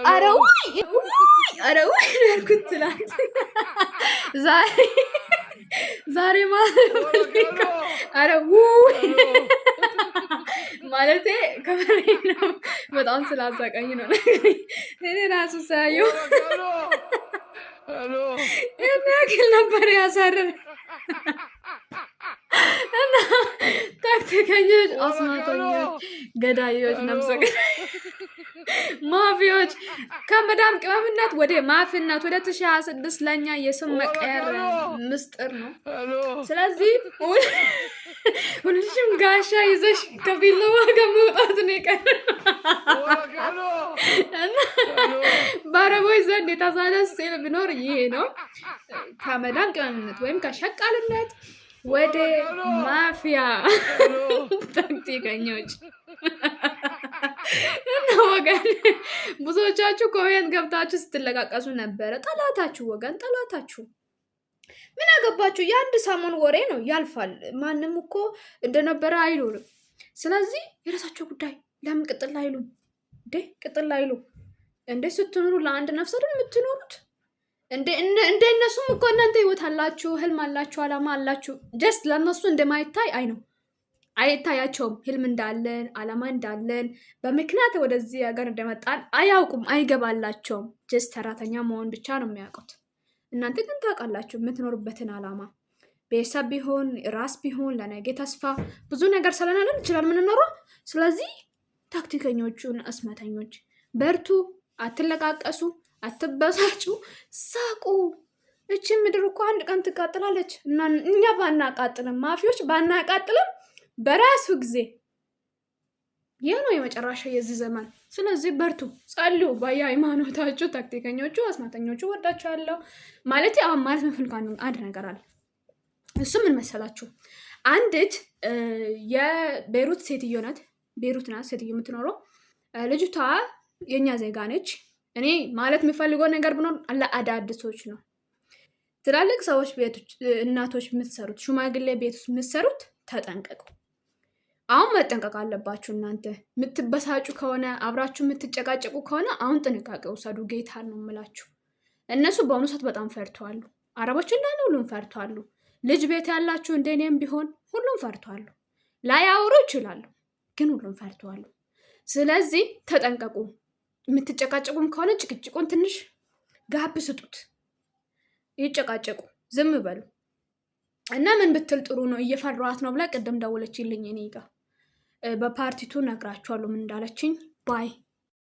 ኧረ ውይ ውይ፣ ኧረ ውይ ነው ያልኩት ትላንት። ዛሬ ዛሬ ማለት ኧረ ውይ ማለቴ ከበሬ ነው። በጣም ስላሳቀኝ ነው። እኔ ራሱ ሳየው ይህን ያክል ነበር ያሳረረ። እና ታክቲከኞች፣ አስማተኞች፣ ገዳዮች፣ ነፍሰ ማፊዎች ከመዳም ቅመምነት ወደ ማፊነት 2026 ለእኛ የስም መቀየር ምስጢር ነው። ስለዚህ ሁልሽም ጋሻ ይዘሽ ከቢላዋ ጋር መውጣት ነው የቀረው። እና በአረቦች ዘንድ የተሳለ ስዕል ቢኖር ይሄ ነው። ከመዳም ቅመምነት ወይም ከሸቃልነት ወደ ማፊያ ታክቲከኞች። እና ወገን ብዙዎቻችሁ comment ገብታችሁ ስትለቃቀሱ ነበረ። ጠላታችሁ ወገን ጠላታችሁ ምን አገባችሁ? የአንድ ሰሞን ወሬ ነው፣ ያልፋል። ማንም እኮ እንደነበረ አይኖርም። ስለዚህ የራሳቸው ጉዳይ። ለምን ቅጥል አይሉም እንዴ? ቅጥል አይሉ እንዴ? ስትኖሩ ለአንድ ነፍስ አይደል የምትኖሩት? እንደ እነሱም እኮ እናንተ ህይወት አላችሁ፣ ህልም አላችሁ፣ አላማ አላችሁ። Just ለእነሱ እንደማይታይ አይ ነው አይታያቸውም። ህልም እንዳለን፣ አላማ እንዳለን፣ በምክንያት ወደዚህ ሀገር እንደመጣን አያውቁም፣ አይገባላቸውም። Just ሰራተኛ መሆን ብቻ ነው የሚያውቁት። እናንተ ግን ታውቃላችሁ የምትኖሩበትን አላማ። ቤተሰብ ቢሆን፣ ራስ ቢሆን፣ ለነገ ተስፋ ብዙ ነገር ስለናለን ይችላል የምንኖረው። ስለዚህ ታክቲከኞቹን አስማተኞች በርቱ፣ አትለቃቀሱ፣ አትበሳጩ፣ ሳቁ። እቺ ምድር እኮ አንድ ቀን ትቃጥላለች። እና እኛ ባናቃጥልም፣ ማፊዎች ባናቃጥልም በራሱ ጊዜ ይህ ነው የመጨረሻ የዚህ ዘመን። ስለዚህ በርቱ፣ ጸልዩ በየሃይማኖታችሁ። ታክቲከኞቹ፣ አስማተኞቹ ወዳችኋለሁ። ማለት አሁን ማለት ምፈልገው አንድ ነገር አለ። እሱ ምን መሰላችሁ? አንዲት የቤሩት ሴትዮ ናት። ቤሩት ናት ሴትዮ የምትኖረው። ልጅቷ የእኛ ዜጋ ነች። እኔ ማለት የምፈልገው ነገር ብኖር ለአዳዲሶች ነው። ትላልቅ ሰዎች ቤቶች፣ እናቶች የምትሰሩት፣ ሽማግሌ ቤት ውስጥ የምትሰሩት ተጠንቀቁ። አሁን መጠንቀቅ አለባችሁ። እናንተ የምትበሳጩ ከሆነ፣ አብራችሁ የምትጨቃጨቁ ከሆነ አሁን ጥንቃቄ ውሰዱ። ጌታ ነው የምላችሁ። እነሱ በአሁኑ ሰዓት በጣም ፈርተዋሉ። አረቦች እንዳለ ሁሉም ፈርተዋሉ። ልጅ ቤት ያላችሁ እንደኔም ቢሆን ሁሉም ፈርተዋሉ። ላያወሩ ይችላሉ፣ ግን ሁሉም ፈርተዋሉ። ስለዚህ ተጠንቀቁ። የምትጨቃጨቁም ከሆነ ጭቅጭቁን ትንሽ ጋብ ስጡት። ይጨቃጨቁ፣ ዝም በሉ። እና ምን ብትል ጥሩ ነው? እየፈራኋት ነው ብላ ቅድም ደወለችልኝ እኔ ጋ። በ part two ነግራችኋለሁ ምን እንዳለችኝ። Bye.